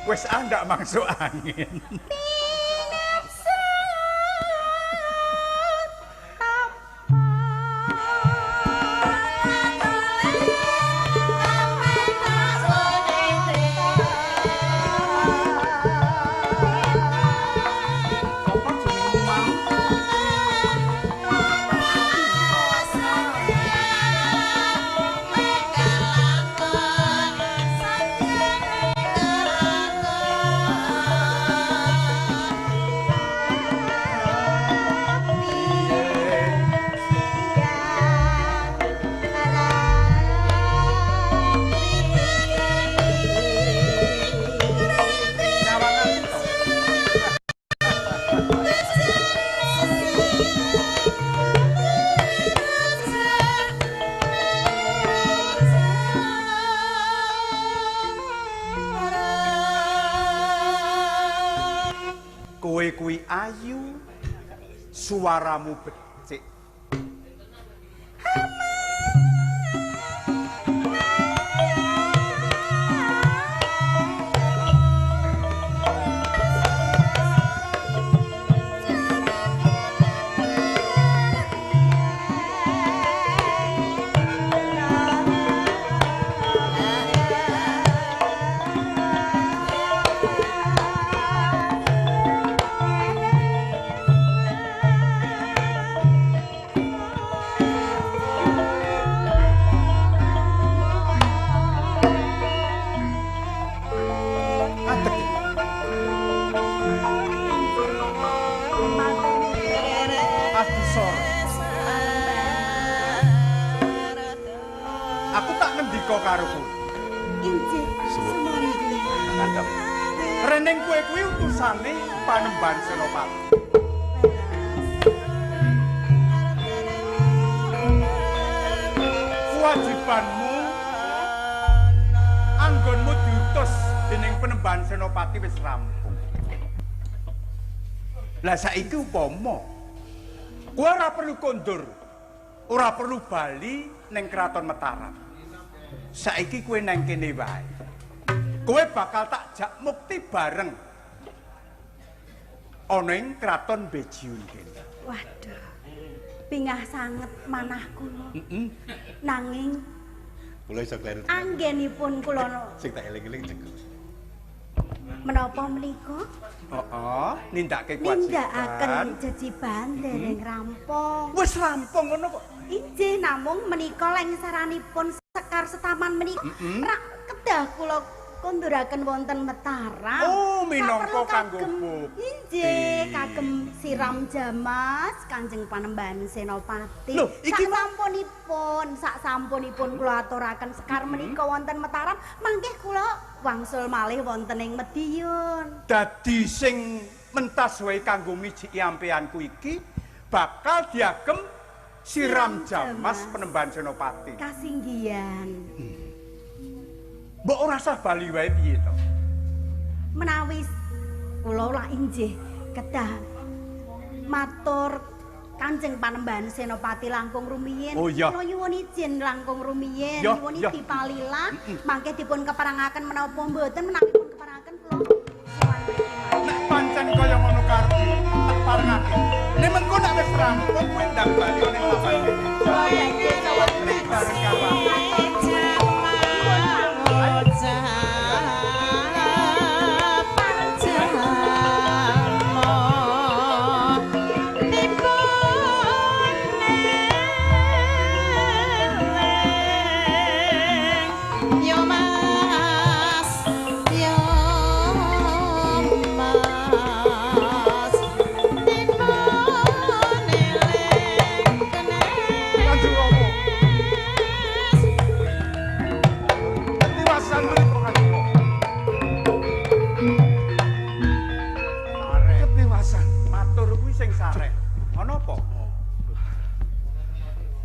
Wis andak masuk angin. Kowe kuwi ayu, suaramu becik. Aku tak ngendika karo kowe. Injih, sumangga. Rening kowe kuwi utusane Panembahan Senopati. Kewajibanmu anggonmu diutus dening Panembahan Senopati wis rampung. Lah saiki upama kowe ora perlu kondur, ora perlu bali ning Kraton Mataram. Saiki kowe nang kene wae. Kowe bakal tak jak mukti bareng ana ing Kraton Bejiun kene. Waduh. Pingah sanget manah kula. Heeh. Nanging kula iso kleru. Anggenipun kula sing tak eling-eling cek. Menapa menika? Heeh, nindakake kewajiban. Nindakaken jejiban dereng rampung. Wis rampung ngono kok. Injih, namung menika lengsaranipun Sekar Setaman menika rak kedah kula konduraken wonten Mataram. Oh, minangka kanggo bukti. Injih, kagem siram jamas Kanjeng Panembahan Senopati. Loh, iki sak sampunipun kula aturaken Sekar menika wonten Mataram, mangke kula wangsul malih wonten ing Mediun. Dadi sing mentas wae kanggo mijiki ampeanku iki bakal diagem siram jamas Panembahan Senopati. Kasinggihan. Mbok ora sah bali wae piye to? Menawi kula lak injih kedah matur Kanjeng Panembahan Senopati langkung rumiyin. Oh, iya. Kula nyuwun izin langkung rumiyin, nyuwun dipalilah mangke dipun keparengaken menapa mboten, menawi pun keparengaken kula sowan mriki. Nek pancen kaya ngono karepe tak parengake. Nek mengko nek wis rampung kowe ndang bali ning papan kene. Bareng karo.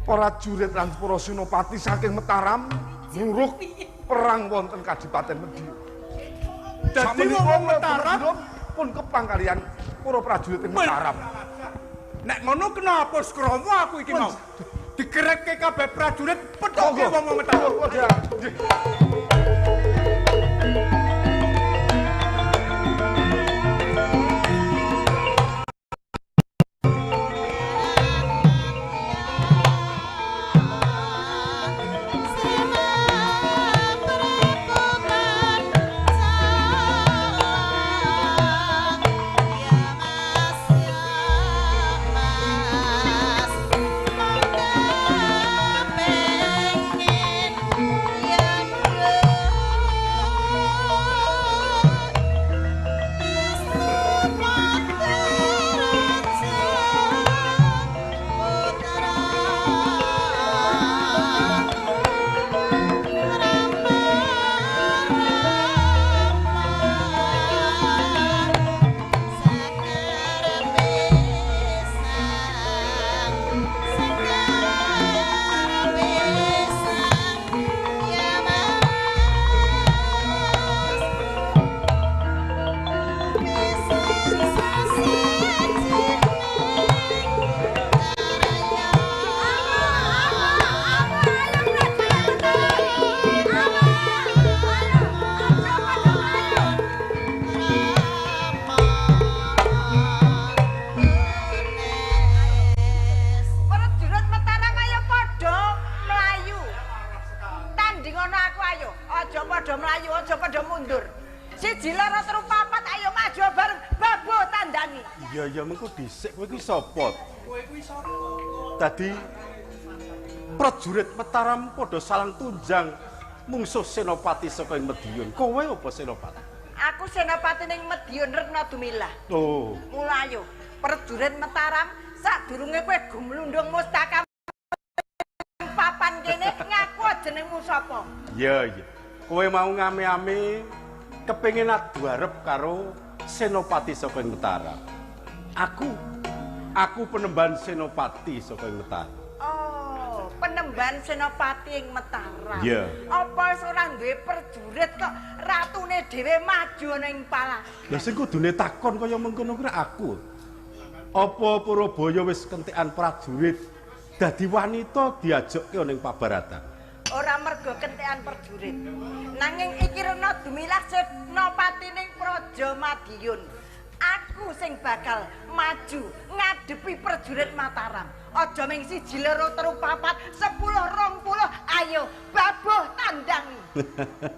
Prajurit lan para senopati saking Mataram muruk perang wonten Kadipaten Mediun. Dadi wong Mataram pun kepang kalian para prajurit ing Mataram. Nek ngono kenapa skromo aku iki mau? Digerekke kabeh prajurit pethoke wong Mataram. Nggih. Padha mlayu aja padha mundur. 1 2 3 4 ayo maju bareng babuh tandangi. Iya iya mengko dhisik kowe kuwi sapa? Kowe kuwi sapa? Dadi prajurit Mataram padha salang tunjang mungsuh Senopati saka ing Madiun. Kowe apa Senopati? Aku Senopati ning Madiun Retna Dumilah. Oh. Mula ayo prajurit Mataram sadurunge kowe gumlundung mustaka papan kene ngaku jenengmu sapa? Iya iya. Kowe mau ngame-ame kepengin adu arep karo Senopati saka ing Mataram. Aku penemban Senopati saka ing Mataram. Oh, penemban Senopati ing Mataram. Iya. Apa wis ora duwe prajurit kok ratune dhewe maju ning palagan? Lah sing kudune takon kaya mengkono kuwi aku. Apa Purabaya wis kentekan prajurit dadi wanita diajokke ning pabaratan? Ora mergo kentekan prajurit. Nanging iki Retna Dumilah Senopati ning Praja Madiun. Aku sing bakal maju ngadepi prajurit Mataram. Aja ming 1 2 3 4 10 20 ayo babuh tandangi.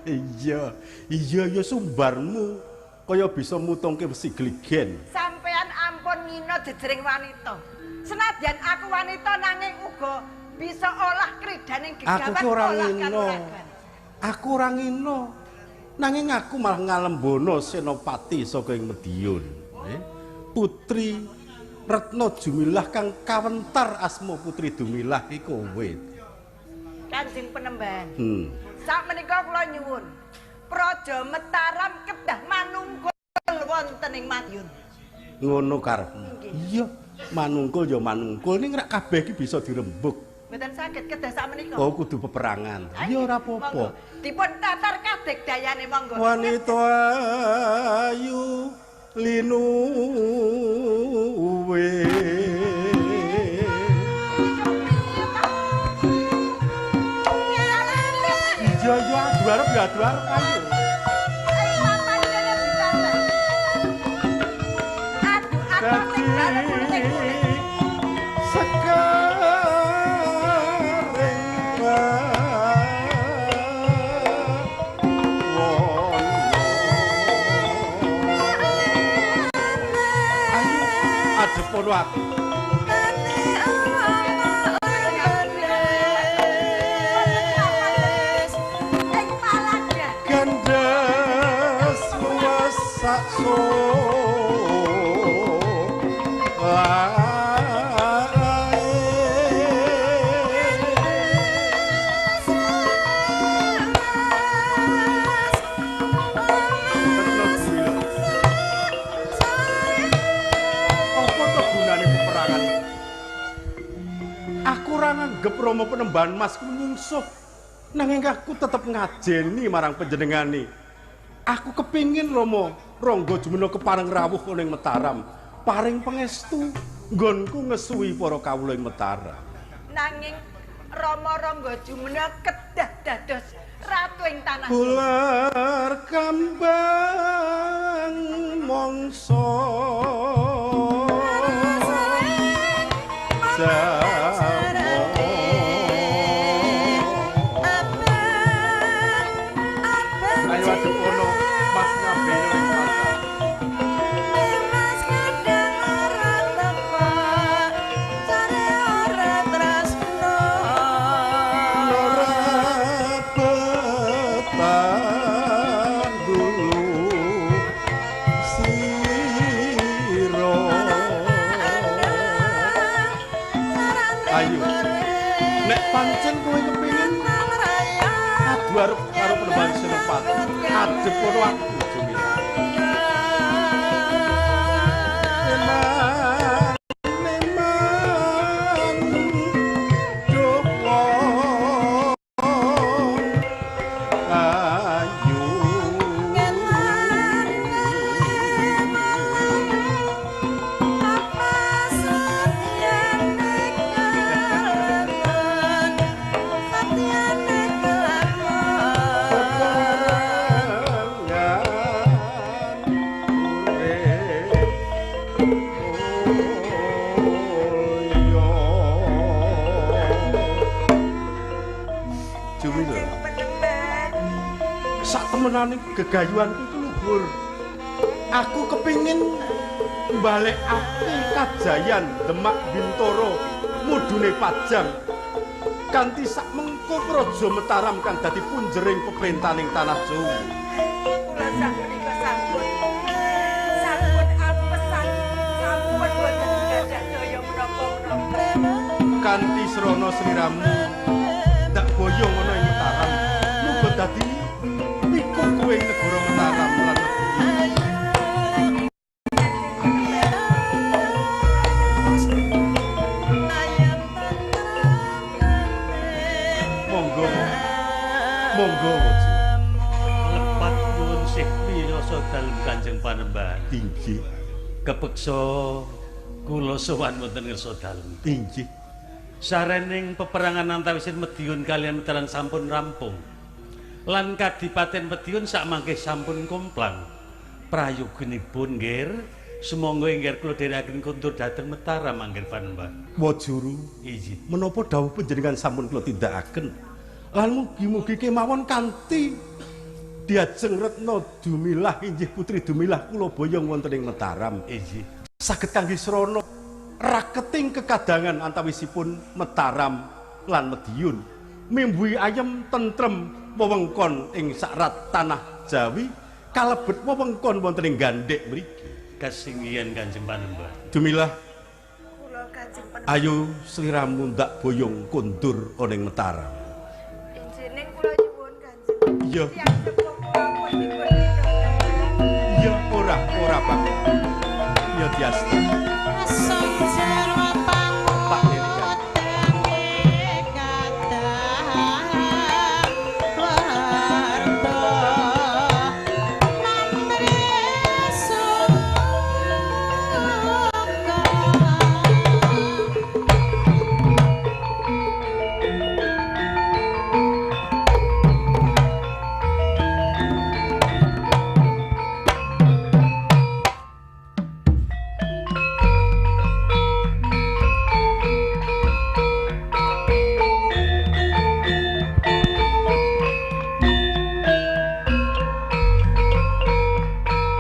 Iya, iya ya sumbarmu kaya bisa mutungke wesi gligen. Sampean ampun ngina jejering wanita. Senadyan aku wanita nanging uga bisa olah kridaning gegawan. Aku ora ngina. Aku ora ngina. Nanging aku malah ngalembono Senopati saka ing Madiun. Putri Retna Jumilah kang kawentar asma Putri Dumilah iki kowe. Kanjeng Penemban. Sakmenika kula nyuwun Praja Mataram kedah manungkul wonten ing Madiun. Ngono karepmu. Iya, manungkul ya manungkul ning rak kabeh iki bisa dirembug. Mboten saged kedah sakmenika. Oh, kudu peperangan. Ya ora apa-apa. Dipun tatar kadek dayane monggo. Wanita ayu linuwe. Iya iya adu arep ya adu arep ayo. Adu arep Pono aku. Gandes luwes sakso nganggep Rama Penemban Mas ku mungsuh, nanging aku tetep ngajeni marang panjenengane. Aku kepingin Rama Rangga Jumena kepareng rawuh ning Mataram, paring pangestu nggonku ngesuwi para kawula ing Mataram. Nanging Rama Rangga Jumena kedah dados ratu ing tanah. Ular kambang mangsa. Arep karo Penemban Senopati adep kono aku Jumilah. Eman eman joko ayu apa satyane kelakuan satyane kelakuan. Sak temenane gegayuhanku iku luhur. Aku kepingin mbalekake kajayan Demak Bintoro mudune Pajang kanthi sak mengko Praja Mataram kang dadi punjering peperintahaning tanah Jawa. Kula sak menika sampun sampun apesan sampun boten gadah daya menapa-menapa. Kanthi srana sliramu ndak boyong ana ing Mataram muga dadi pikukuhing negara Mataram lan Madiun. Monggo, monggo Waji. Lepat nyuwun sikmi rasa dalem Kanjeng Panembahan. Inggih, Kepeksa kula sowan wonten ngersa dalem. inggih. Sarening peperangan antawisipun Madiun kaliyan Mataram sampun rampung. Lan Kadipaten Madiun sakmangke sampun komplang. Prayoginipun nggih, sumangga inggih kula dherekaken kundur dhateng Mataram anggir Panembahan. Wajuru, Inggih. menapa dawuh panjenengan sampun kula tindakaken? Lan mugi-mugi kemawon kanthi diajeng Retna Dumilah inggih putri Dumilah kula boyong wonten ing Mataram. Inggih. Saged kangge srana raketing kekadangan antawisipun Mataram lan Madiun. Mimbuhi ayem tentrem wewengkon ing sakrat tanah Jawi kalebet wewengkon wonten ing Gandhek mriki. Kasinggihan Kanjeng Panembahan. Dumilah, Kula Kanjeng Panembahan. ayo sliramu ndak boyong kondur ana ing Mataram. Injine kula nyuwun Kanjeng. Iya. Tiyang sepuh kula pun dipun nitakaken. Iya, ora ora bakal. Ya diasta. Tak dirikan.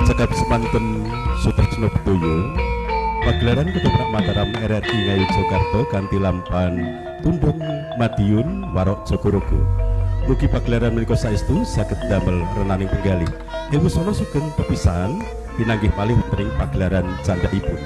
Cekap semanten Sutresno Bedoyo, pagelaran Ketoprak Mataram RRI Ngayogyakarta kanthi lampahan Tundung Madiun Warok Jogorogo. Mugi pagelaran menika saestu saged damel renaning penggalih. Ilmu sono sugeng pepisahan pinanggih malih wonten ing pagelaran candhakipun.